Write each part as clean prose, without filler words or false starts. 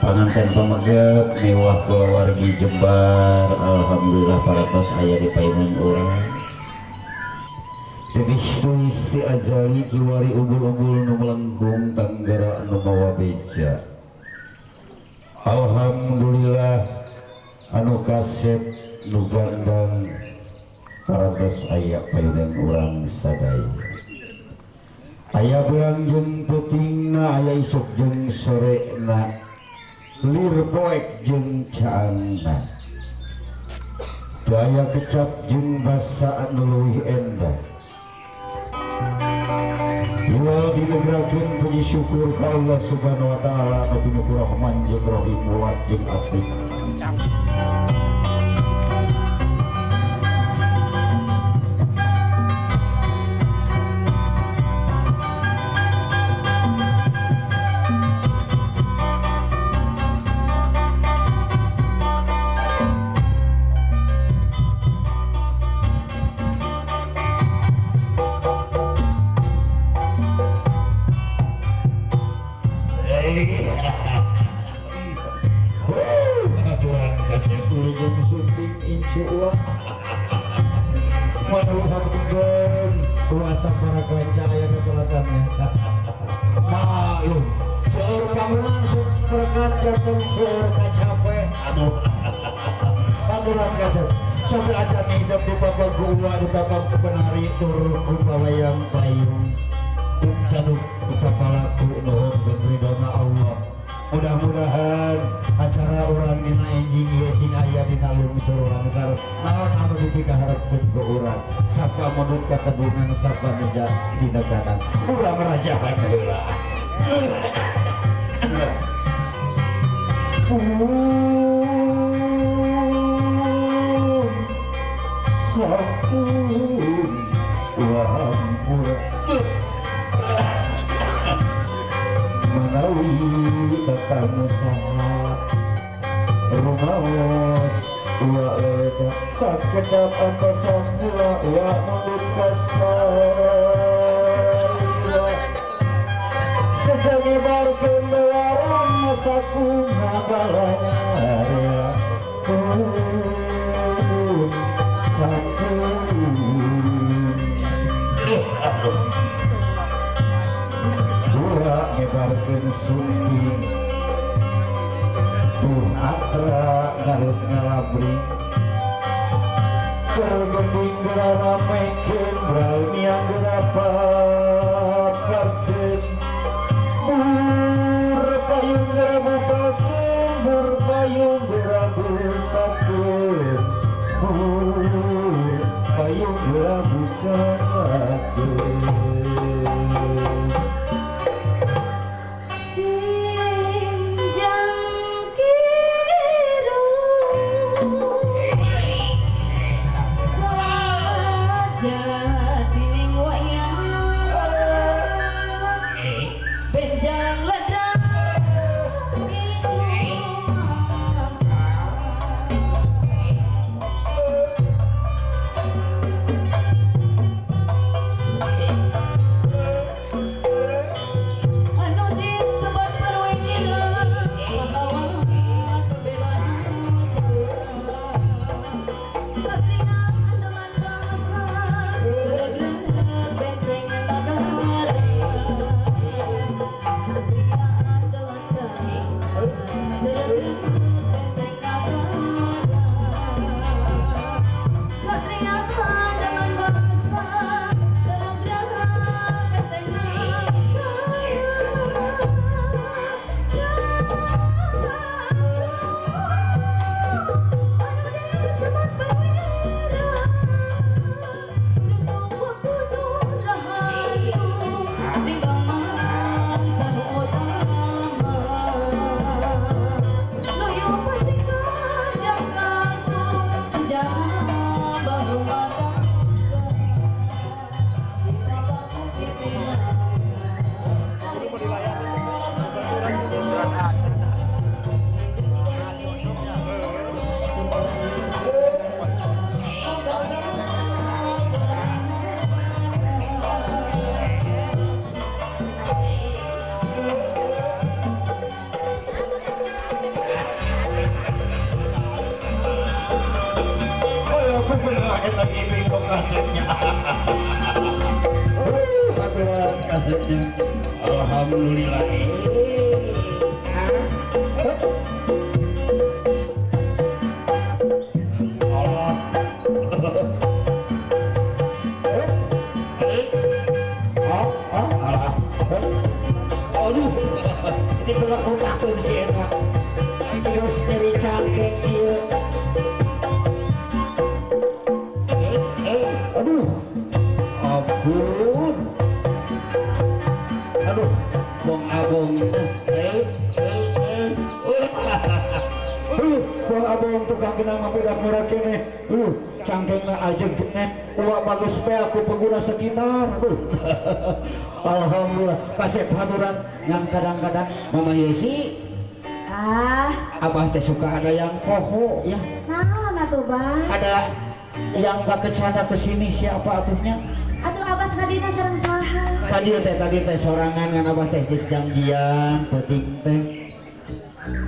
Panganten pameget mewah kulawargi Jembar, alhamdulillah parantos aya di payungan urang. Tebis tulis ti azali kiwari umbul-umbul nu melengkung tenggara nu mawa beja. Alhamdulillah anu kasep nu gandang parantos aya payunan urang sadaya. Aya beurang jeung peutingna, aya isuk jeung sorena, lir poek jeung caangna. Teu aya kecap jeung basa anu leuwih endah. Iwal dinegerakeun puji syukur ka Allah Subhanahu wa taala anu pinuh rahman jeung rahim welas jeung asih. Kuasa para kaca aya ketelatannya. Maklum, seueur bangunan berkat jantung seueur kacape. Aduh. Aturan kasep. Sampai acan hidup di babak gua di babak penari tur ku pawayang payung. Caduk ku papalaku nuhun ridona Allah. Mudah-mudahan acara urang dina enjing ieu sing aya dina lungsur langsar naon anu dipikaharepkeun ku urang, sapa mundut ka tebungan sapa neja dina kanan urang rajahan heula. Sampun wahampura manawi tatamu saha rumaos wa leleda sakedap antosan heula wa mundut kasarira sejangebarkeun bewarang sakuna balarea sampun aduh dua ngebarkeun sumping tuh atra garut ngalabring bergending geura ramekeun bralmiang geura paparkeun bur payung geura bukakeun bur payung geura bukakeun bur payung geura bukakeun. Kumaha eta ibing kasepnya. Aturan kasepnya. Alhamdulillah. Aduh, dipelakukan si eta. Terus nyeri cangkeng ieu. Aduh, ampun. Aduh, bong abong. Bong abong tukang genang mah budak murah keneh. Cangkengna ajeg keneh. Uwa bagus pe aku pengguna sekitar. Alhamdulillah, kasep haturan yang kadang-kadang Mama Yesi. Ah, Abah teh suka ada yang poho ya. Naon atuh, Bang? Ada yang gak kecanda kesini siapa atuhnya? Atuh Abah sadina sareng saha? Tadi teh tadi teh sorangan ngan Abah teh geus janjian peuting teh.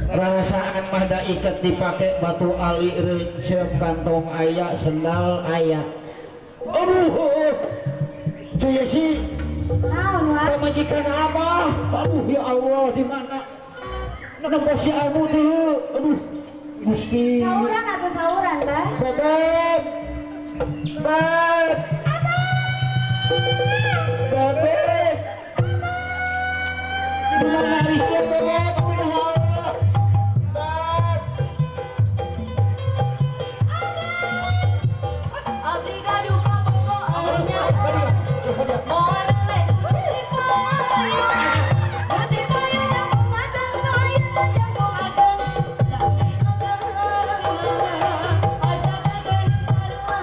Rasaan mah da iket dipake batu ali reunceup kantong aya sendal aya. Aduh. Cuy Yesi, Naon, Wak? pamajikan Abah. Aduh ya Allah di mana? Nempo si Abu teh. Aduh. Gusti. Sauran atuh sauran, Bah. Bebek. Beb. Bebek. Di mana Arisnya Bebek? Aduh ya Allah. Beb. Abdi gaduh kabogohannya. Moal kudu dipayun. Kudu dipayun jangkung adeng, payun jangkung ageng. Sami ageng, asa geuning sarua.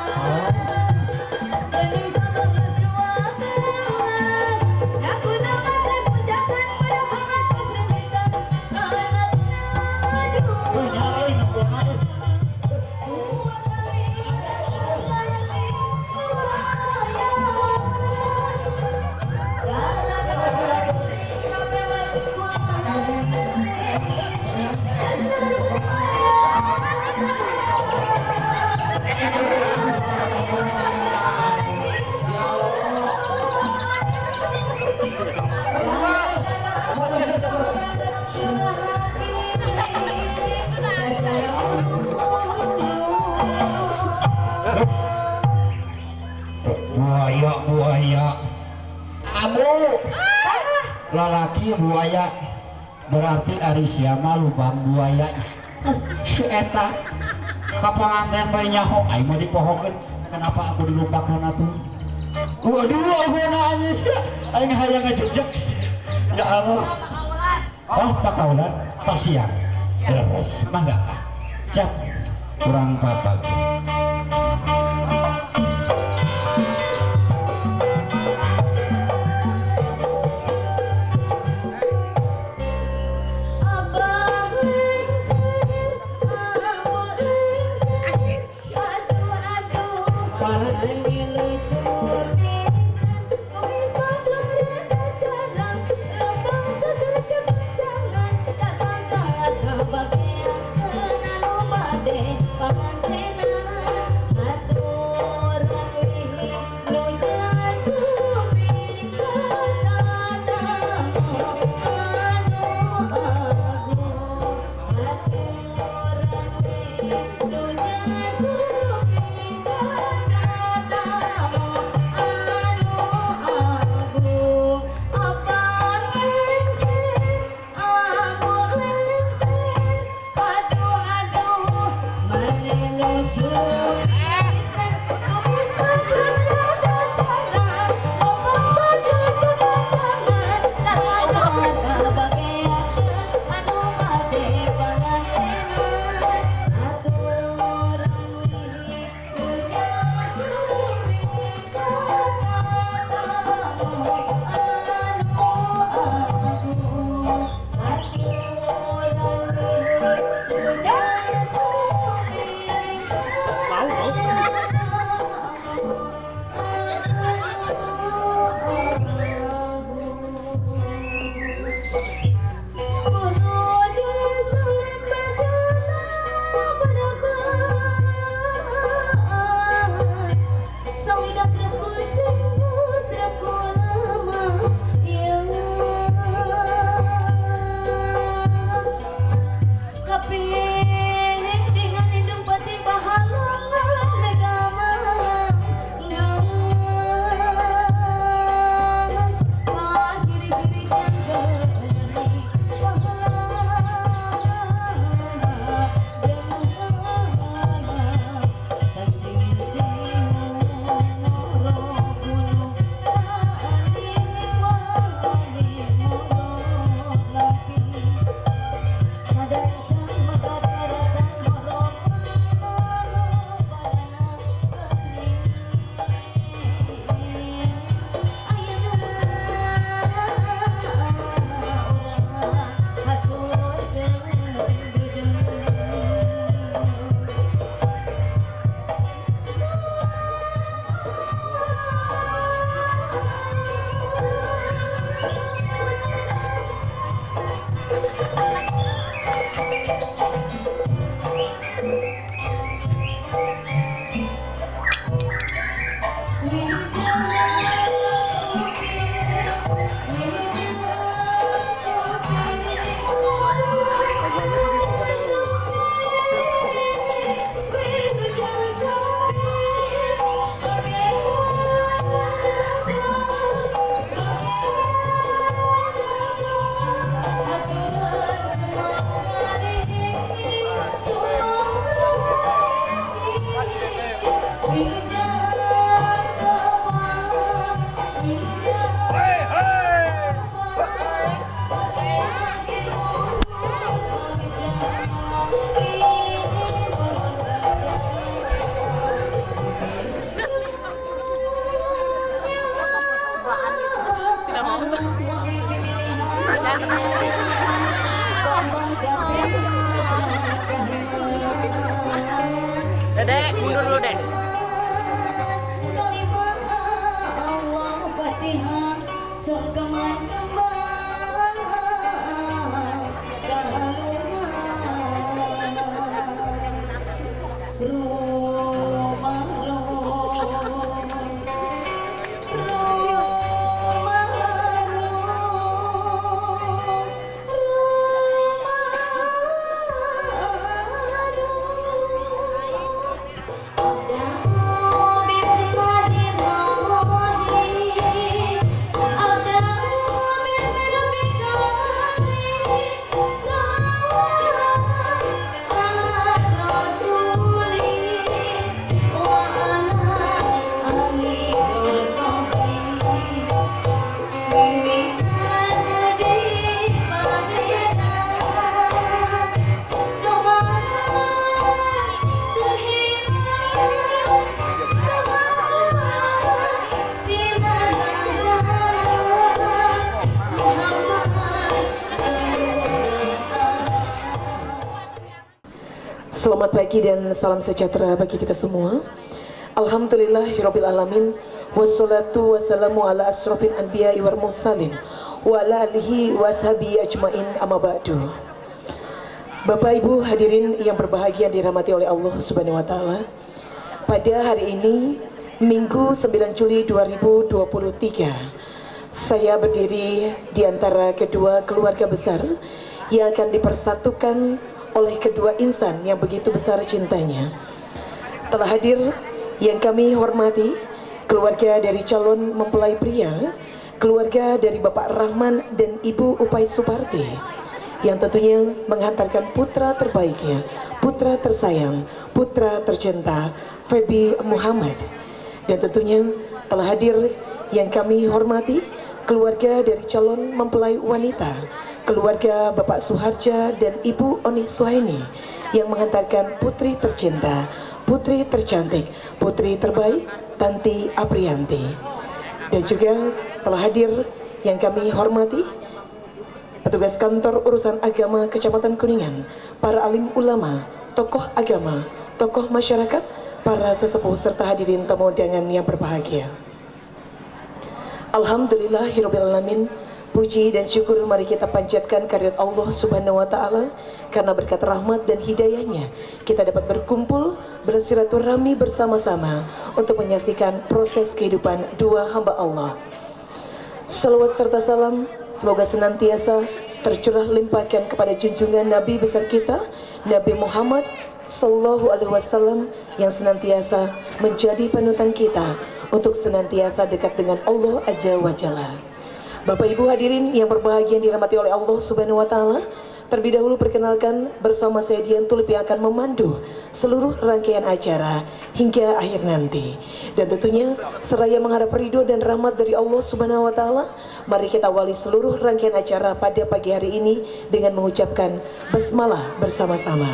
Geuning sabar geus dua belas. Nyakuna matre punjakan padahal tos rimitan. Anakna aduh. Nyalain, nyalain. Dua kali layani kumayan. Gara-gara kabeh Buaya, buaya. Abu. Lalaki buaya. Berarti Arisia mah lubang buaya. Si eta ka panganten bae nyaho aing mah dipohokeun. Kenapa aku dilupakan atuh? Waduh, aku nangis ya. Aing hayang ngajejek. Ya Allah. Oh, pakaulan tos siang. Beres, mangga. Siap. Kurang papag. Abang lingsir, abu lingsir, aduh aduh, mani lucu pisan, kumis gondrong rada jarang, lempang segede pacangan, tak tangga kebagian anu bade pangantenan, aturan wih nu nyasupi katatamu anu agung, aturan wih nu nyasupi katatamu Mundur dulu, Den. Kalimah Allah Fatihah sungkeman kembang kalungan rumah Selamat pagi dan salam sejahtera bagi kita semua. Alhamdulillahirabbil alamin wassalatu wassalamu ala asrofil anbiya'i wal mursalin wa ala alihi washabihi ajmain amma ba'du. Bapak Ibu hadirin yang berbahagia dirahmati oleh Allah Subhanahu wa taala. Pada hari ini Minggu 9 Juli 2023, saya berdiri di antara kedua keluarga besar yang akan dipersatukan oleh kedua insan yang begitu besar cintanya. Telah hadir yang kami hormati keluarga dari calon mempelai pria, keluarga dari Bapak Rahman dan Ibu Upai Suparti, yang tentunya menghantarkan putra terbaiknya, putra tersayang, putra tercinta, Febi Muhammad. Dan tentunya telah hadir yang kami hormati keluarga dari calon mempelai wanita, keluarga Bapak Suharja dan Ibu Oni Suhaini, yang menghantarkan putri tercinta, putri tercantik, putri terbaik, Tanti Aprianti. Dan juga telah hadir yang kami hormati petugas kantor urusan agama Kecamatan Kuningan, para alim ulama, tokoh agama, tokoh masyarakat, para sesepuh serta hadirin tamu undangan yang berbahagia. Alhamdulillahirabbil alamin. Puji dan syukur mari kita panjatkan kehadirat Allah Subhanahu wa taala, karena berkat rahmat dan hidayahnya kita dapat berkumpul bersilaturahmi bersama-sama untuk menyaksikan proses kehidupan dua hamba Allah. Salawat serta salam semoga senantiasa tercurah limpahkan kepada junjungan Nabi besar kita, Nabi Muhammad Sallallahu Alaihi Wasallam, yang senantiasa menjadi panutan kita untuk senantiasa dekat dengan Allah Azza wa Jalla. Bapak Ibu hadirin yang berbahagia dirahmati oleh Allah Subhanahu wa taala, terlebih dahulu perkenalkan bersama saya Dian Tulip yang akan memandu seluruh rangkaian acara hingga akhir nanti. Dan tentunya seraya mengharap ridho dan rahmat dari Allah Subhanahu wa taala, mari kita awali seluruh rangkaian acara pada pagi hari ini dengan mengucapkan basmalah bersama-sama.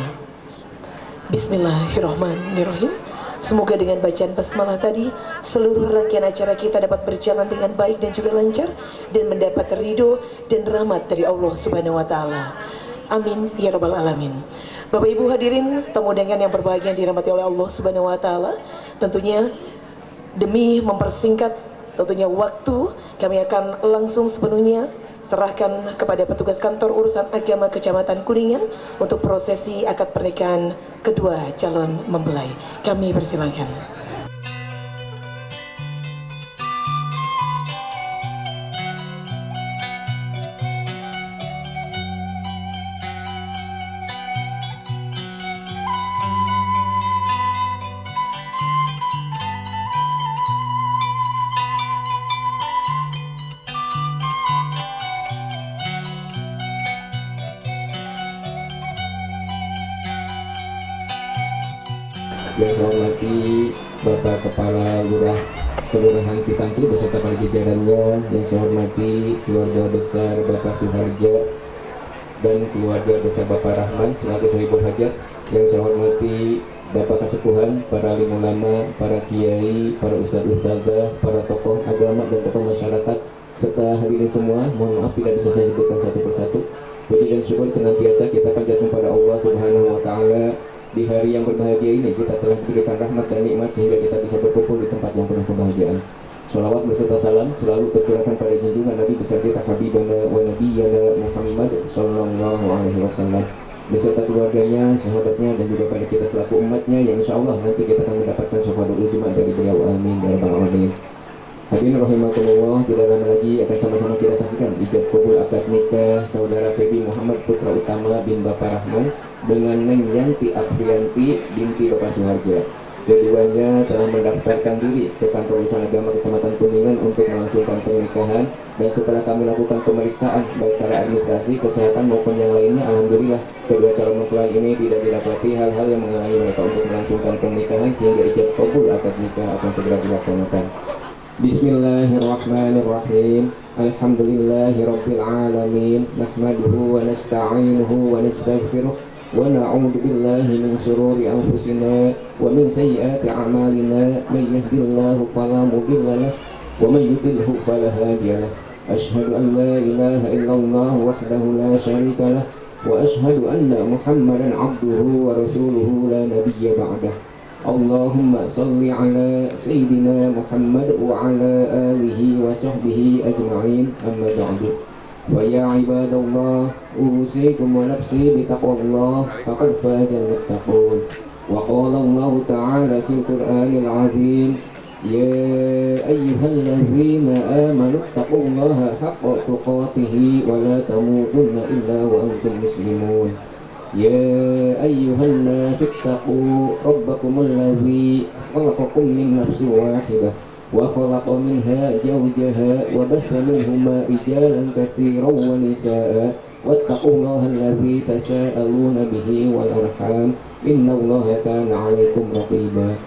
Bismillahirrahmanirrahim. Semoga dengan bacaan basmalah tadi seluruh rangkaian acara kita dapat berjalan dengan baik dan juga lancar dan mendapat ridho dan rahmat dari Allah Subhanahu wa taala. Amin ya rabbal alamin. Bapak Ibu hadirin tamu undangan yang berbahagia yang dirahmati oleh Allah Subhanahu wa taala, tentunya demi mempersingkat tentunya waktu, kami akan langsung sepenuhnya serahkan kepada petugas kantor urusan agama Kecamatan Kuningan untuk prosesi akad pernikahan kedua calon mempelai. Kami persilakan. Yang saya hormati Bapak Kepala Lurah Kelurahan Citangtu beserta para jajarannya, yang saya hormati keluarga besar Bapak Suharja dan keluarga besar Bapak Rahman selaku sahibul hajat, yang saya hormati Bapak Kasepuhan, para alim ulama, para kiai, para ustadz ustadzah, para tokoh agama dan tokoh masyarakat, serta hadirin semua. Mohon maaf tidak bisa saya sebutkan satu persatu. Puji dan syukur senantiasa kita panjatkan pada Allah Subhanahu wa taala Di hari yang berbahagia ini kita telah diberikan rahmat dan nikmat sehingga kita bisa berkumpul di tempat yang penuh kebahagiaan. Sholawat beserta salam selalu tercurahkan pada junjungan Nabi besar kita Habibana wa Nabiyana Muhammad Sallallahu Alaihi Wasallam beserta keluarganya, sahabatnya, dan juga pada kita selaku umatnya yang insya Allah nanti kita akan mendapatkan syafaatul uzma dari beliau. Amin ya rabbal alamin. Hadirin rahimakumullah, tidak lama lagi akan sama-sama kita saksikan ijab kabul akad nikah saudara Febi Muhammad Putra Utama bin Bapak Rahman dengan Neng Yanti Aprianti binti Bapak Suharjo. Keduanya telah mendaftarkan diri ke kantor urusan agama Kecamatan Kuningan untuk melangsungkan pernikahan, dan setelah kami lakukan pemeriksaan baik secara administrasi, kesehatan maupun yang lainnya, alhamdulillah kedua calon mempelai ini tidak didapati hal-hal yang menghalangi mereka untuk melangsungkan pernikahan sehingga ijab kabul akad nikah akan segera dilaksanakan. Bismillahirrahmanirrahim. Alhamdulillahirabbil alamin. Nahmaduhu wa nasta'inuhu wa nastaghfiruh wa na'udzu billahi min shururi anfusina wa min sayyiati a'malina. May yahdihillahu fala mudilla lahu wa may yudlilhu fala hadiya lahu. Asyhadu an la ilaha illallah wahdahu la syarika lahu wa asyhadu anna Muhammadan 'abduhu wa rasuluhu la nabiyya ba'dahu. Allahumma salli ala Sayyidina Muhammad wa ala alihi wa sahbihi ajma'in. Amma ba'du. Wa ya ibadallah, usikum wa nafsi bitaqwallah faqad fazal muttaqun. Wa qala Allah ta'ala fil Qur'anil 'azim, ya ayyuhalladzina amanu taqullaha haqqa tuqatih wa la tamutunna illa wa antum muslimun. Ya ayyuhan nasu ittaqu rabbakumul ladzi khalaqakum min nafsin wahidah wa khalaqa minha zawjaha wa bassa minhuma rijalan katsiran wa nisaa wattaqullaha alladzi tasaaluna bihi wal arham innallaha kana 'alaikum raqiba.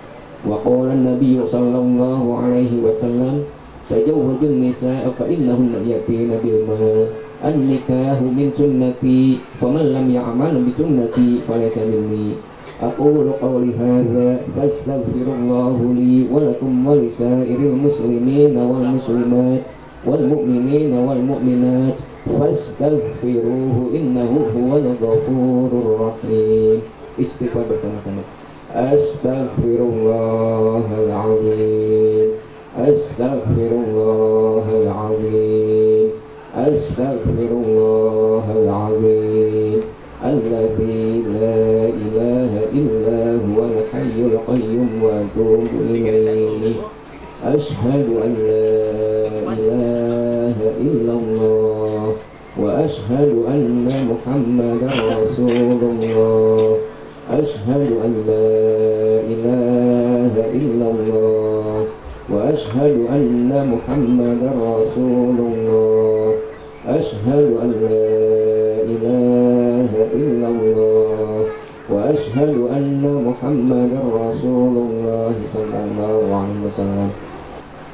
Wa qala an-nabiy sallallahu alaihi wasallam, tazawwajun nisaa fa innahunna ya'tina bil mal. An-nikahu min sunnati faman lam ya'mal bi sunnati falaysa minni. Aqulu qawli hadza fastaghfirullahu li wa lakum wa lisairil muslimina wal muslimat wal mu'minina wal mu'minat fastaghfiruhu innahu huwal ghafurur rahim. Istighfar bersama-sama. Astaghfirullahal azim, astaghfirullahal azim, astaghfirullahal azim alladzi la ilaha illa huwal hayyul qayyum wa atubu ilaihi. Asyhadu an la ilaha illallah wa asyhadu anna Muhammadar rasulullah. Asyhadu an la ilaha illallah wa asyhadu anna Muhammadar rasulullah. Asyhadu an la ilaha illallah wa asyhadu anna Muhammadar Rasulullah sallallahu alaihi wasallam.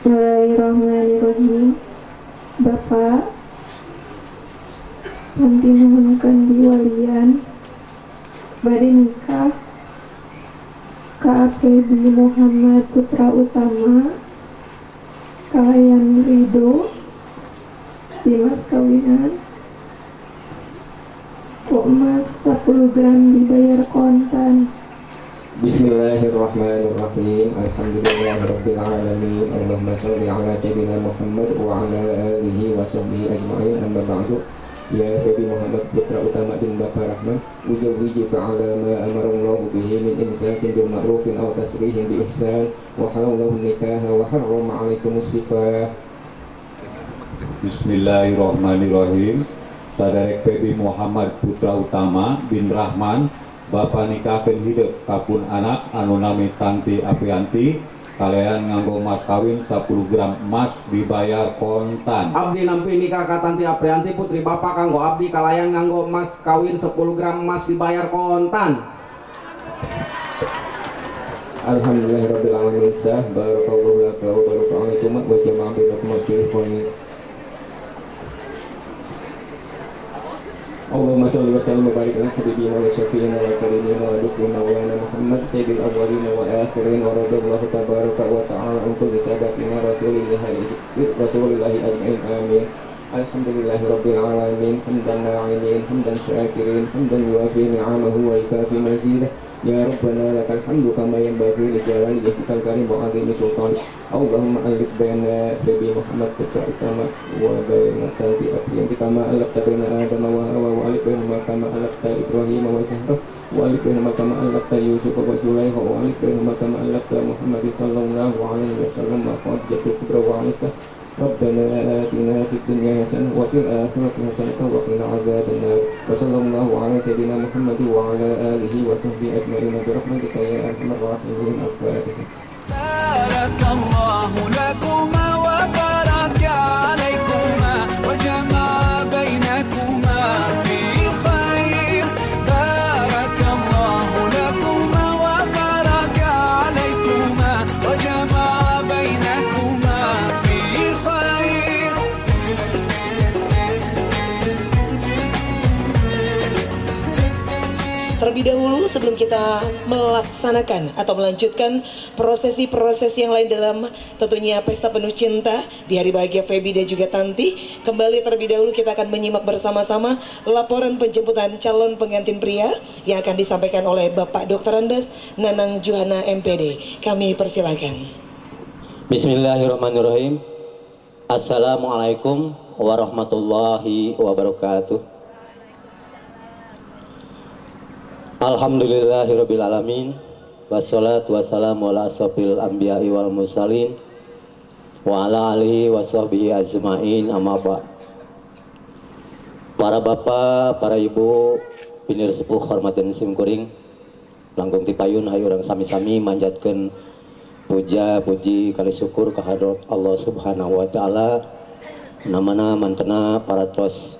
Bismillahirrahmanirrahim. Bapak nanti nuhunkeun biwalian bade nikah ka Febi Muhammad Putra Utama kalayan Ridho dimas kawinan ku emas 10 gram dibayar kontan. Bismillahirrahmanirrahim. Alhamdulillahirabbil alamin. Allahumma shalli ala sayyidina Muhammad wa ala alihi wa sahbihi ajma'in. Amma ba'du. Ya Febi Muhammad Putra Utama bin Bapak Rahman, ujawwijuka ala ma amarallahu bihi min imsakin bil ma'rufin aw tasrihin bi ihsan wa halallahu nikaha wa harrama alaikumus sifah. Bismillahirrahmanirrahim. Saderek Febi Muhammad Putra Utama bin Rahman, bapak nikahkeun hidup kapun anak anu nami Tanti Aprianti, kalian nganggo mas kawin 10 gram emas dibayar kontan. Abdi nampi nikah ka Tanti Aprianti putri bapak kanggo abdi kalayan nganggo mas kawin 10 gram emas dibayar kontan. Alhamdulillahirabbil alamin. Sah barakallahu laka wa baraka alaikum wa jama'a bainakum fil khair. Allahumma shalli wa sallim wa barik ala habibina wa syafi'ina wa karimina wa dukri maulana Muhammad sayyidil awwalina wal akhirin wa radhiyallahu tabaraka wa ta'ala an kulli sadatina rasulillahi ajma'in. Amin. Alhamdulillahi rabbil alamin, hamdan na'imin, hamdan syakirin, hamdan yuwafi ni'amahu wa yukafi mazidah. Ya Rabbana lakal hamdu kama yanbaghi li jalali wajhikal karim wa 'azimi sultanik. Allahumma alif baina Nabi Muhammad putra utama wa baina Tanti Apriyanti kama alafta baina Adam wa Hawa wa alif baina kama alafta Ibrahim wa Ishaq wa alif baina kama alafta Yusuf wa Zulaikha wa alif baina kama alafta Muhammad sallallahu alaihi wasallam wa Khadijatul Kubra wa Aisyah. Rabbana atina fid dunya hasanah wa fil akhirati hasanah wa qina adzabannar. Wa sallallahu ala sayyidina Muhammad wa ala alihi wa sahbihi ajma'in bi rahmatika ya arhamar rahimin. Al-Fatihah. Barakallahu lakuma wa baraka alaikuma wa jama'a bainakuma fi khair. Barakallahu lakuma wa baraka alaikuma wa jama'a bainakuma fi khair. Terlebih dahulu sebelum kita melaksanakan atau melanjutkan prosesi-prosesi yang lain dalam tentunya pesta penuh cinta di hari bahagia Feby dan juga Tanti, kembali terlebih dahulu kita akan menyimak bersama-sama laporan penjemputan calon pengantin pria yang akan disampaikan oleh Bapak Dr. Andes Nanang Juhana MPD. Kami persilakan. Bismillahirrahmanirrahim. Assalamualaikum warahmatullahi wabarakatuh. Alhamdulillahirabbil alamin. Wassalatu wassalamu ala asrofil anbiya'i wal mursalin wa ala alihi washabbihi ajmain, amma ba'd. Para bapak, para ibu, pinir sepuh hormat dan simkuring, langkung tipayun hayu urang sami-sami manjatkeun puja puji kali syukur kehadrat Allah Subhanahu wa taala. Namana mantena paratos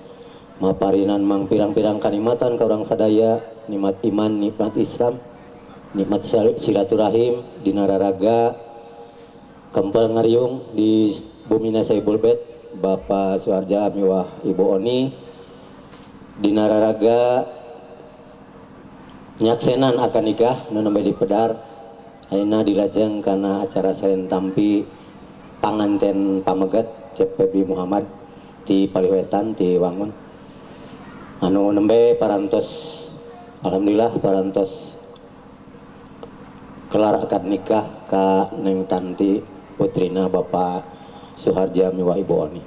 maparinan mang pirang-pirang kanikmatan ka urang sadaya, nikmat iman, nikmat Islam, nikmat silaturahim dina raraga kempel ngariung di bumi Saibul Bait Bapak Suharja miwah Ibu Oni dina raraga nyaksenan akan nikah nu nembe dipedar ayeuna dilajeng kana acara seren tampi panganten pameget Cep Febi Muhammad ti Paliwetan ti Wangun anu nembe parantos. Alhamdulillah parantos kelar akad nikah ka Neng Tanti putrina Bapak Suharja miwah Ibu Oni.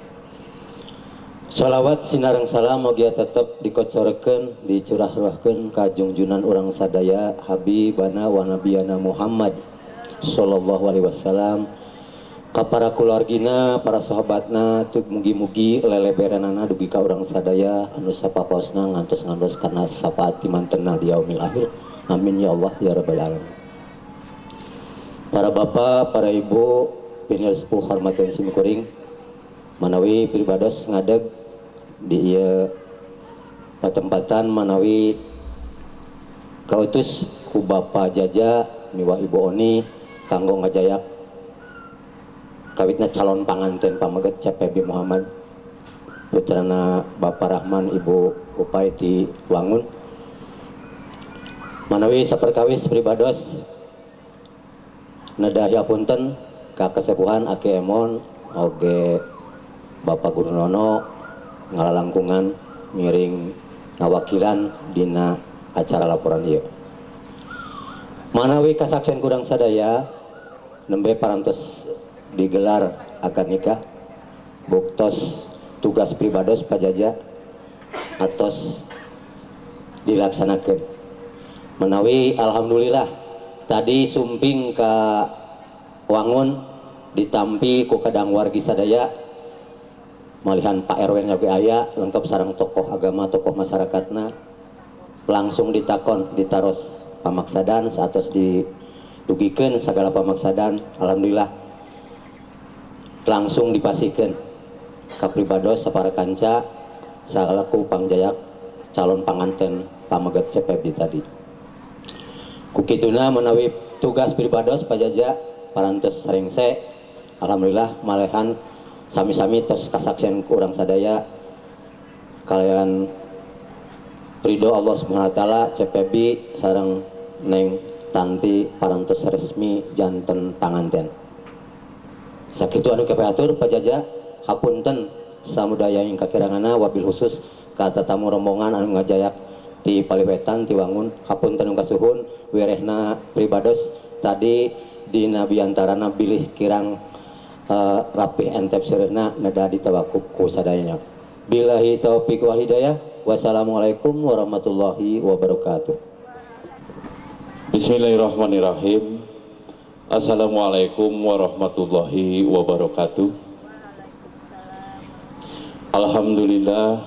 Sholawat sinareng salam mogia tetep dikocorkeun dicurah-ruahkeun ka jungjunan urang sadaya Habibana wa Nabiyana Muhammad sallallahu alaihi wasallam, ka para keluargina, para sahabatna, tug mugi-mugi leleberanana dugi ka urang sadaya anu sapapaosna ngantos-ngantos kana sapaati mantena di yaumil akhir. Amin ya Allah ya rabbal alamin. Para bapak, para ibu, pinir sepuh hormat dan simkuring, manawi pribados ngadeg di ieu patempatan manawi kautus ku Bapak Jaja miwah Ibu Oni kanggo ngajayak kawitna calon panganten pameget Cep Febi Muhammad putrana Bapak Rahman Ibu Upai ti Wangun. Manawi saperkawis pribados nedah punten ka kesepuhan Aki Emon oge Bapak Guru Nono ngalalangkungan ngiring ngawakilan dina acara laporan ieu. Manawi kasaksen kurang sadaya nembe parantos digelar akad nikah buktos tugas pribados pajaja atos dilaksanakan. Menawi alhamdulillah tadi sumping ka Wangun ditampi ku kadang wargi sadaya malihan Pak RW oge aya lengkap sareng tokoh agama tokoh masyarakatna langsung ditakon ditaros pamaksadan saatos didugikeun sagala pamaksadan, alhamdulillah langsung dipasihkeun ka pribados sapara kanca salaku pangjayak calon panganten pameget Cep Febi tadi. Kukituna menawi tugas pribados pajaja parantos rengse, alhamdulillah malehan sami-sami tos kasaksian ku urang sadaya kalian ridho Allah Subhanahu wa taala Cep Febi sareng Neng Tanti parantos resmi janten panganten. Sakitu anu kapihatur pajaja hapunten samudaya ing kakirangana wabil khusus ka tatamu rombongan anu ngajayak Ti Paliwetan ti Wangun hapunten kasuhun werehna pribados tadi dina biantarana bilih kirang rapih entep seureuhna neda ditawakub ku sadayana. Billahi taufik wal hidayah. Wassalamualaikum warahmatullahi wabarakatuh. Bismillahirrahmanirrahim. Assalamualaikum warahmatullahi wabarakatuh. Alhamdulillah,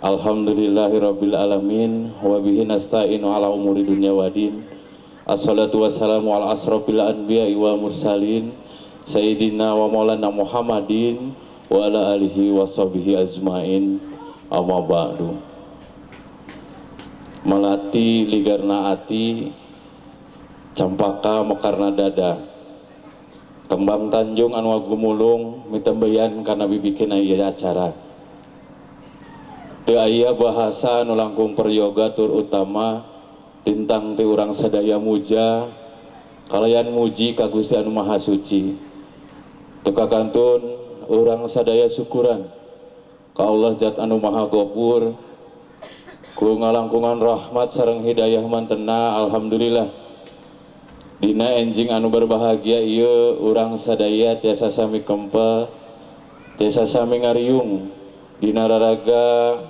alhamdulillahirabbil alamin wa bihi nasta'inu ala umuri dunya wadin. Assalatu wassalamu ala asrofil anbiya'i wal mursalin sayyidina wa maulana Muhammadin wa ala alihi washabihi ajmain. Amma ba'du. Melati ligarna ati, campaka mekarna dada, kembang tanjung anu gumulung mitembeyan kana bibikin ieu acara. Teu aya bahasa anu langkung peryoga tur utama lintang ti urang sadaya muja kalayan muji ka Gusti anu Maha Suci. Teu kakantun urang sadaya syukuran ka Allah zat anu Maha Gopur ku ngalangkungan rahmat sareng hidayah mantena. Alhamdulillah dina enjing anu berbahagia ieu urang sadaya tiasa sami kempel, tiasa sami ngariung dina raraga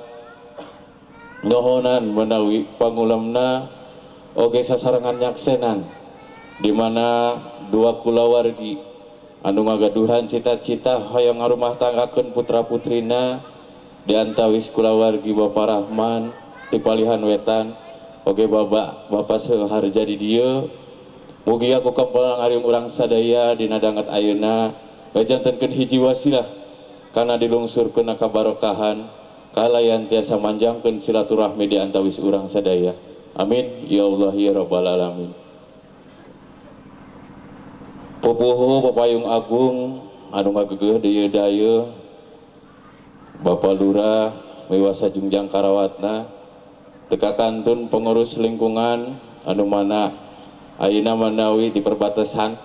nyohonan menawi pangulemna oge sasarengan nyaksenan di mana dua kulawargi anu ngagaduhan cita-cita hoyong ngarumah tanggakeun putra-putrina di antawis kulawargi Bapak Rahman ti Palihan Wetan oge Bapak Suharja di dieu. Mugia ku kempelan ngariung urang sadaya dina danget ayeuna gajantenkeun hiji wasilah kana dilungsurkeun kabarokahan kalayan tiasa manjangkeun silaturahmi di antawis urang sadaya. Amin ya Allah ya rabbal alamin. Pupuhu Papayung Agung anu ngagegeuh deui dayeuh Bapak Lurah miwasa Jungjang Karawatna teka kantun pengurus lingkungan anu mana ayeuna manawi di perbatasan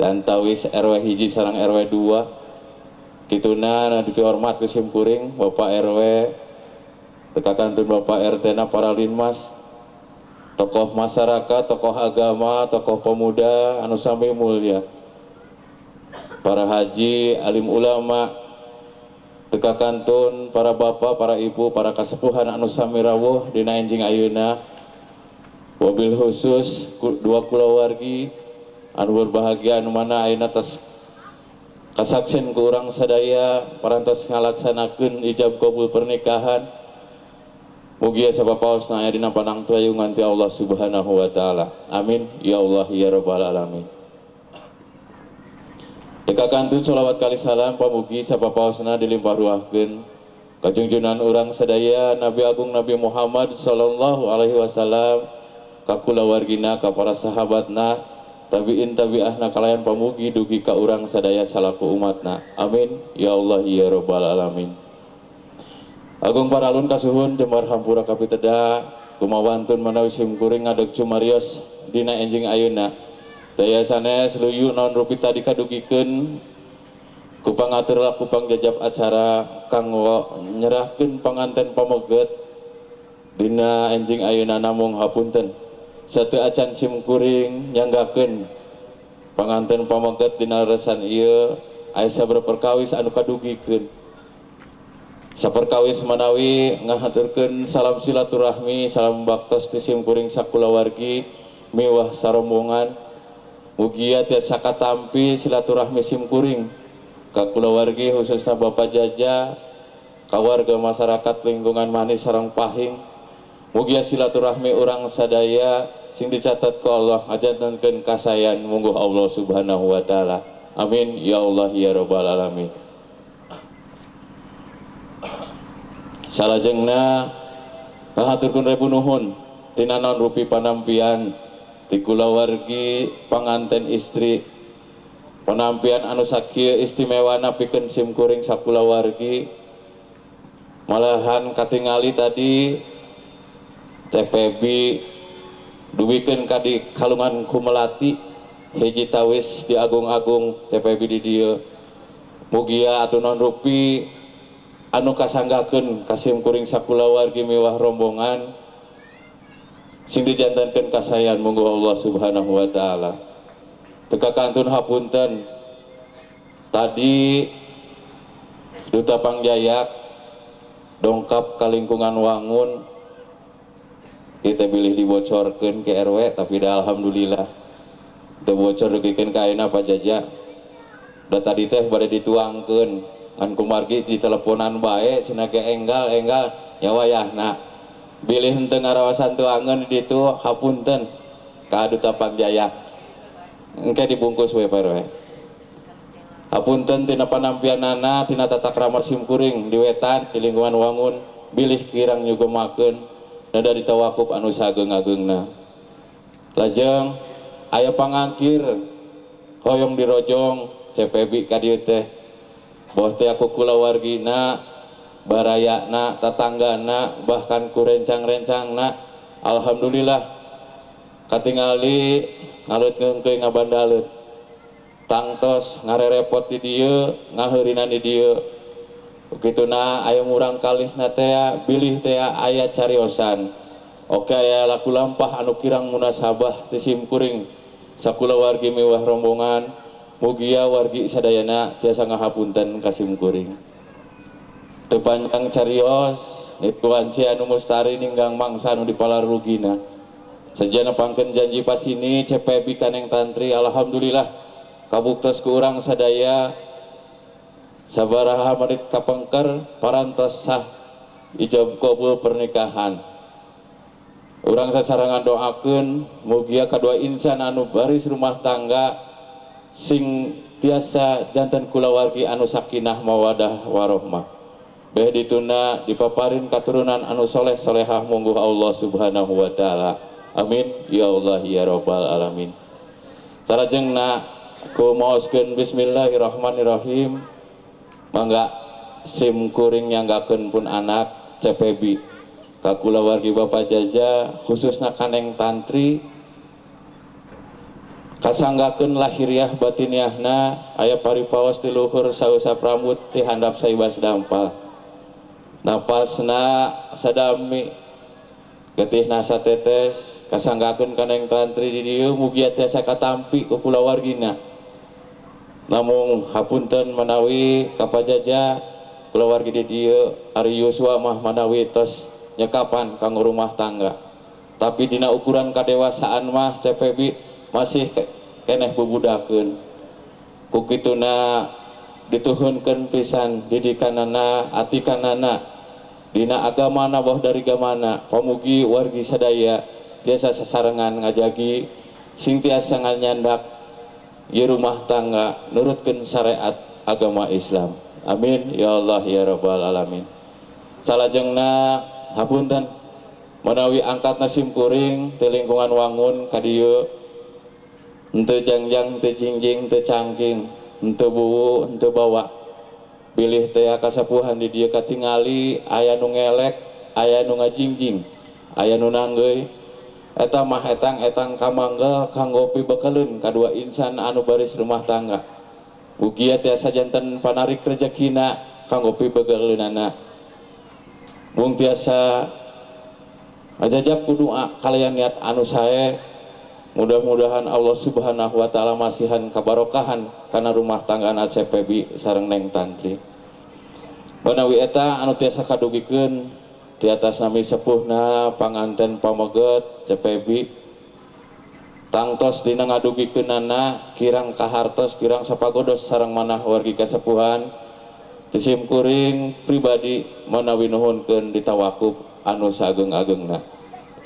dan tawis RW hiji sareng RW 2 kituna na dipihormat ku simkuring Bapak RW teka kantun Bapak RT na para linmas, tokoh masyarakat, tokoh agama, tokoh pemuda anu sami mulia, para haji, alim ulama, teka kantun para bapak, para ibu, para kasepuhan anu sami rawuh dina enjing ayeuna. Wabil khusus dua kulawargi anu berbahagia anu mana ayeuna tos kasaksen ku urang sadaya parantos ngalaksanakeun ijab kabul pernikahan. Mugia sapapaosna aya dina panangtayungan ti Allah Subhanahu wa taala. Amin ya Allah ya rabbal alamin. Teka kantun sholawat kali salam pamugi sapapaosna dilimpah ruahkeun ka junjunan urang sadaya Nabi Agung Nabi Muhammad sallallahu alaihi wasallam, ka kulawargina, ka para sahabatna, tabiin tabiahna kalayan pamugi dugi ka urang sadaya salaku umatna. Amin ya Allah ya rabbal alamin. Agung paralun kasuhun jembar hampura kapiteda kumawantun manawi simkuring ngadeg cumarios dina enjing ayeuna. Daya sanes luyu naon rupi tadi kadugikeun ku pangatur laku pangjajab acara kanggo nyerahkeun panganten pameget dina enjing ayeuna, namung hapunten sateu acan simkuring nyanggakeun panganten pameget dina resan ieu aya sabaraha perkawis anu kadugikeun. Saperkawis manawi ngahaturkeun salam silaturahmi, salam baktos ti simkuring sakulawargi miwah sarombongan. Mugia tiasa katampi silaturahmi simkuring ka kulawargi khususna Bapak Jaja, ka warga masyarakat lingkungan Manis sareng Pahing. Mugia silaturahmi urang sadaya sing dicatat ku Allah ngajantenkeun kasayan mungguh Allah Subhanahu wa taala. Amin ya Allah ya rabbal alamin. Salajengna ngahaturkeun rebu nuhun tina naon rupi panampian ti kulawargi panganten istri, panampian anu sakieu istimewana pikeun simkuring sakulawargi. Malahan katingali tadi CPB duwikeun ka di kalungan ku melati hiji tawis di agung-agung CPB di dieu. Mugia atuh naon rupi anu kasanggakeun ka simkuring sakulawargi miwah rombongan sing dijantenkeun kasayan mungguh Allah Subhanahu wa taala. Teu kakantun hapunten tadi Duta Pangjayak dongkap ka lingkungan Wangun, kita bilih dibocorkeun ke RW, tapi dah alhamdulillah teu bocor dugikeun ka ayeuna Pak Jaja. Da tadi teh bade dituangkeun ngan kumargi diteleponan bae cenah ge enggal-enggal nya wayahna bilih henteu ngarawasan tuangeun di ditu, hapunten ka Duta Pangjayak, engke dibungkus we Pak RW. Hapunten tina panampianana, tina tata krama simkuring di wetan di lingkungan Wangun bilih kirang nyugemakeun dada ditawakup anu sageung-ageungna. Lajeng aya pangangkir hoyong dirojong CPB ka dieu teh, boh teh aku kulawargina, barayana, tatanggana, bahkan ku rencang-rencangna. Alhamdulillah katingali ngalut ngeungkeuy ngabandaleut, tangtos ngarerepot di dieu, ngaheurinan di dieu. Kituna aya murang kalihna teh bilih teh aya cariosan. Oke, aya laku lampah anu kirang munasabah ti simkuring sakulawargi miwah rombongan, mugia wargi sadayana tiasa ngahapunten ka simkuring. Teu panjang carios nituan anu mustari ninggang mangsa anu dipalarugina. Sejana pangkeun janji pasini CPB kaneng tantri, alhamdulillah kabuktos ku urang sadaya sabaraha menit kapengker parantos sah ijab kabul pernikahan. Urang sasarangan doakeun mugia kadua insan anu baris rumah tangga sing tiasa janten kulawargi anu sakinah mawadah warohmah. Beh dituna dipaparin katurunan anu soleh solehah mungguh Allah Subhanahu wa taala. Amin ya Allah ya rabbal alamin. Salajengna ku maoskeun bismillahirrahmanirrahim, mangga sim kuring nyanggakeun pun anak CPB ka kulawargi Bapak Jaja khususna kaneng tantri, kasanggakeun lahiriah batiniahna aya paripaos ti luhur sausap rambut ti handap saibas dampal, napasna sadami getihna satetes. Kasanggakeun kaneng tantri di dieu mugia tiasa katampi ku kulawargina. Namung hapunten manawi ka Pajaja kulawargi di dieu ari yuswa mah manawi tos nyekapan kanggo rumah tangga, tapi dina ukuran kadewasaan mah CPB masih keneh bubudakeun. Ku kituna dituhunkeun pisan didikanana atikanana dina agamana boh dari gamana. Pamugi wargi sadaya tiasa sasarengan ngajagi sing tiasa nganyandak ieu rumah tangga nurutkeun syariat agama Islam. Amin ya Allah ya rabbal alamin. Salajengna hapunten manawi angkatna simkuring ti lingkungan Wangun ka dieu henteu jangjang, henteu jingjing, henteu cangking, henteu buwu, henteu bawa. Bilih teh kasapuhan di dieu katingali aya nu ngelek, aya nu ngajingjing, aya nu nanggeuy. Eta mah etang-etang kamangga kanggo pibekeleun kadua insan anu baris rumah tangga. Mugia tiasa janten panarik rejekina kanggo pibekeleunana. Mung tiasa ngajajab ku doa kalayan niat anu sae. Mudah-mudahan Allah Subhanahu wa taala masihan kabarokahan kana rumah tanggana CPB sareng Neng Tantri. Manawi eta anu tiasa kadugikeun di atas nami sepuhna panganten pameget CPB tangtos dina ngadugikeunana kirang kahartos kirang sapagodos sareng manah wargi kasepuhan. Ti kuring pribadi manawi nuhunkeun ditawakup anu sageung-ageungna.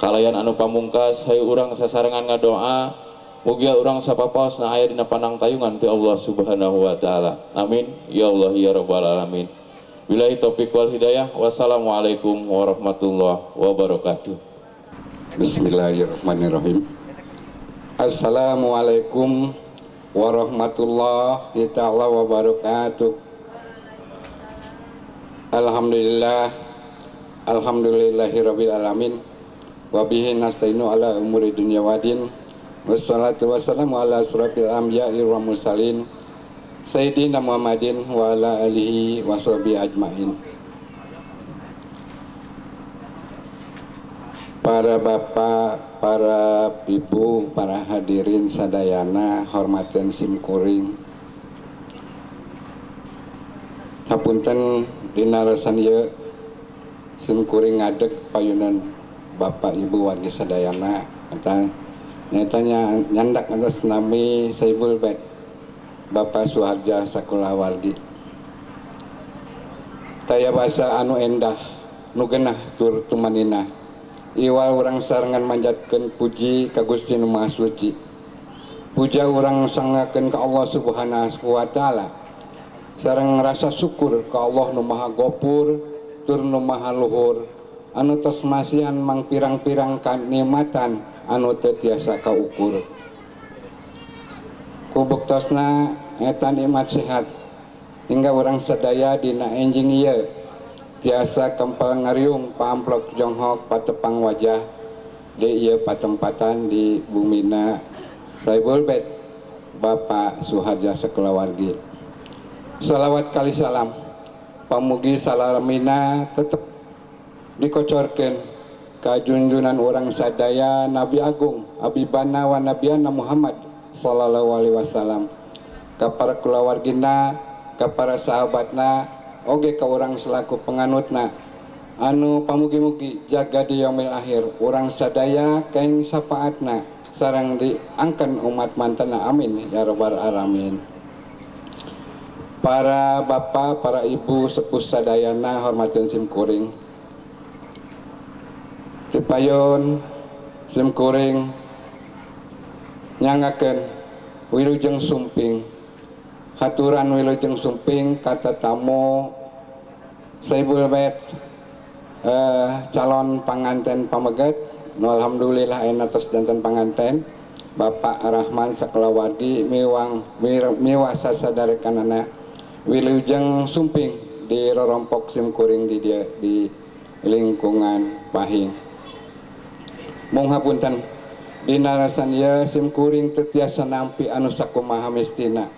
Kalayan anu pamungkas hayu urang sasarengan ngadoa mugia urang sapapaosna aya dina panangtayungan ti Allah Subhanahu wa taala. Amin ya Allah ya rabbal alamin. Billahi taufik wal hidayah. Wassalamualaikum warahmatullahi wabarakatuh. Bismillahirrahmanirrahim. Assalamualaikum warahmatullahi taala wabarakatuh. Alhamdulillah, alhamdulillahirabbil alamin. Wabihi nasta'inu ala umuri dunya wadin. Wassalatu wassalamu ala asrafil anbiya'i wal mursalin sayyidina Muhammadin wa ala alihi washabihi ajmain. Para bapak, para ibu, para hadirin sadayana, hormaten simkuring. Hapunten dina resan ieu simkuring ngadeg payunan bapak ibu wargi sadayana eta nyatanya nyandak atas nami Saibul Bait Bapak Suharja sakulawargi. Taya basa anu endah nu genah tur tumanina. Iwal urang sarengan manjatkeun puji ka Gusti Nu Maha Suci. Puja urang sangakeun ka Allah Subhanahu wa taala. Sareng rasa syukur ka Allah Nu Maha Gopur tur Nu Maha Luhur anu tos masihan mangpirang-pirang kanikmatan anu teu tiasa kaukur. Ku buktosna eta nikmat sehat hingga urang sadaya dina enjing ieu tiasa kempal ngariung paamplok jonghok patepang wajah di ieu patempatan di bumina Saibul Bait Bapak Suharja sakulawargi. Salawat kali salam pamugi salamina tetep dikocorkeun ka junjunan urang sadaya Nabi Agung Abibana wa Nabiyana Muhammad sallallahu alaihi wasallam, ka para kulawargina, ka para sahabatna, oge ka urang selaku penganutna anu pamugi-mugi jaga di yaumil akhir urang sadaya kaing syafaatna sareng diangken umat mantana, amin ya rabbal alamin. Para bapak, para ibu sepuh sadayana hormateun simkuring. Cipayun simkuring nyangakeun wilujeng sumping, haturan wilujeng sumping kata tamu Saibul Bait calon panganten pameget. Nu alhamdulillah ayeuna tos janten panganten Bapak Rahman sakulawargi miwang miwasa sadarekanana wilujeng sumping di rorompok simkuring di dia di lingkungan Pahing. Mung hapunten dina rasan ieu simkuring teu tiasa nampi anu sakumaha mistina.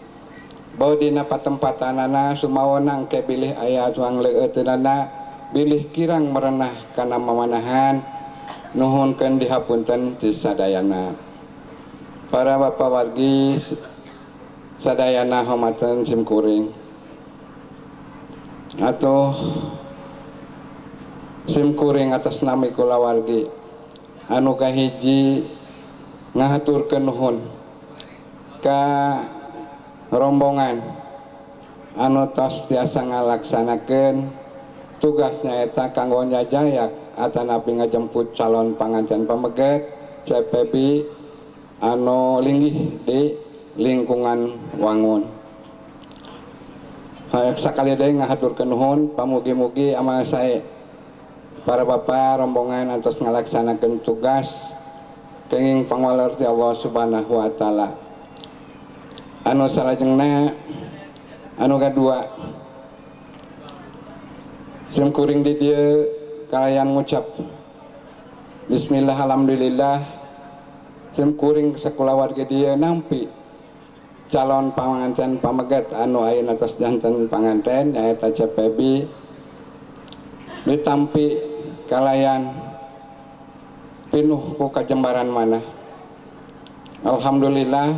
Bau dina patempatanana sumawana engke bilih aya tuang leueuteunana bilih kirang merenah kana mamanahan, nuhunkeun dihapunten ti sadayana. Para bapak wargi sadayana hormateun simkuring. Atuh simkuring atas nami kulawargi anu kahiji ngahaturkeun nuhun ka rombongan anu tos tiasa ngalaksanakeun tugasnya eta kanggo nyajayak atanapi ngajemput calon panganten pameget CPB anu linggih di lingkungan Wangun. Sakali deui ngahaturkeun nuhun, pamugi-mugi amal sae para bapak rombongan atos ngalaksanakeun tugas kenging pangwaler ti Allah Subhanahu wa taala. Anu salajengna anu kadua simkuring di dieu kalayan ngucap bismillah alhamdulillah simkuring sakulawargi dieu nampi calon panganten pameget anu ayeuna tos janten panganten nyaeta CPB ditampi kalayan pinuh ku kajembaran mana. Alhamdulillah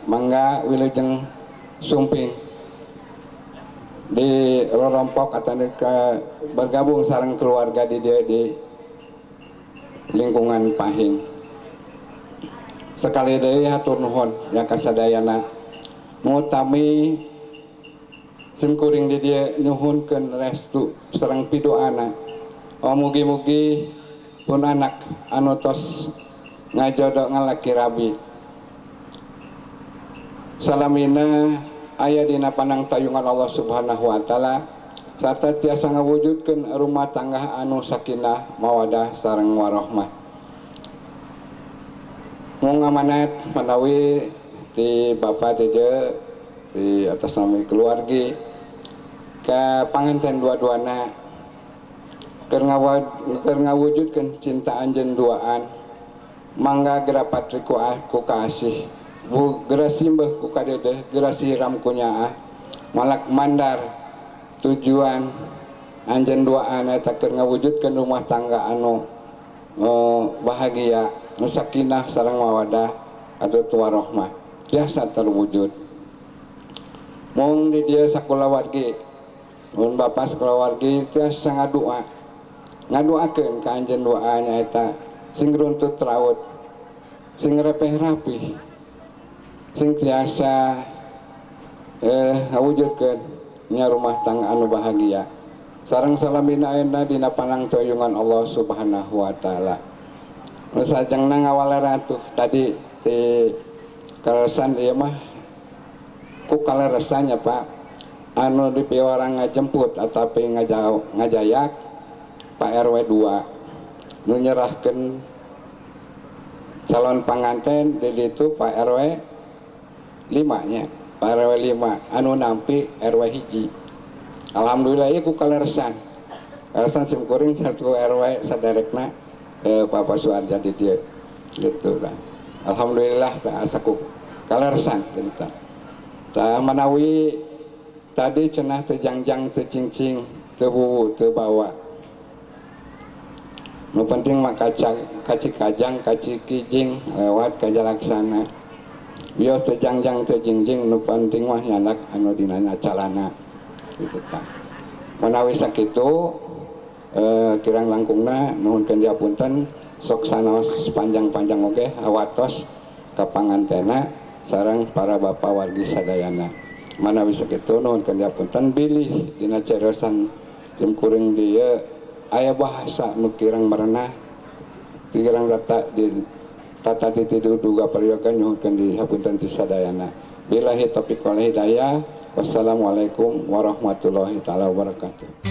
mangga wilujeng sumping di rorompok atau ke bergabung sareng keluarga di dia di lingkungan Pahing. Sekali deui hatur nuhun ya kasadayana. Ngutami simkuring di dia nyuhunkeun restu sareng pidoana. Oh mugi-mugi pun anak anu tos ngajodok ngalaki rabi. Salamina aya dina panang tayungan Allah Subhanahu wa taala sarta tiasa ngawujudkeun rumah tangga anu sakinah mawadah sareng warahmah. Mung amanat manawi ti bapak ti dieu di atas nami keluargi ka panganten dua-duana keur ngawujudkeun cinta anjeun duaan, mangga geura patri ku kaasih, bu geura simbeuh ku kadedeh, geura siram ku nyaah malak mandar tujuan anjeun duaan eta keur ngawujudkeun rumah tangga anu bahagia, nu sakinah sareng mawadah atau warohmah tiasa terwujud. Mung di dieu sakulawargi, mun bapa sakulawargi tiasa ngadua, ngaduakeun ka anjeun doa nyaeta sing runtut raut, sing repeh rapih, sing tiasa ngawujudkeun nya rumah tangga anu bahagia. Sareng salamina ayeuna dina panangtoyungan Allah Subhanahu wa taala. Nu sajengna ngawalera tuh tadi ti kaleresan ieu mah ku kaleresannya Pak, anu dipiwarang ngajemput atapi ngajayak Pak RW 2 nu nyerahkeun calon panganten di ditu Pak RW 5 nya, Pak RW 5 anu nampi RW 1. Alhamdulillah ieu ku kaleresan. Kaleresan sim kuring satu RW sadarekna Bapak Suharja di dieu gitu lah. Alhamdulillah asa ku kaleresan gitu. Tah manawi tadi cenah teu jangjang teu cingcing teu buwu teu bawa. Nu penting mah kaci kajang kaci kijing lewat kajalaksana. Wios teu jangjang teu jingjing nu penting mah nyandak anu dina calana gitu tah. Manawi sakitu kirang langkungna nuhunkeun diapunten, sok sanaos panjang-panjang oge hawatos ka pangantena sareng para bapa wargi sadayana. Manawi sakitu nuhunkeun diapunten, bilih dina cariosan simkuring dieu aya bahasa nu kirang merenah, kirang tata di tata titi duga prayoga, nyuhunkeun dihapunten ti sadayana. Billahi taufiq wal hidayah. Wassalamualaikum warahmatullahi taala wabarakatuh.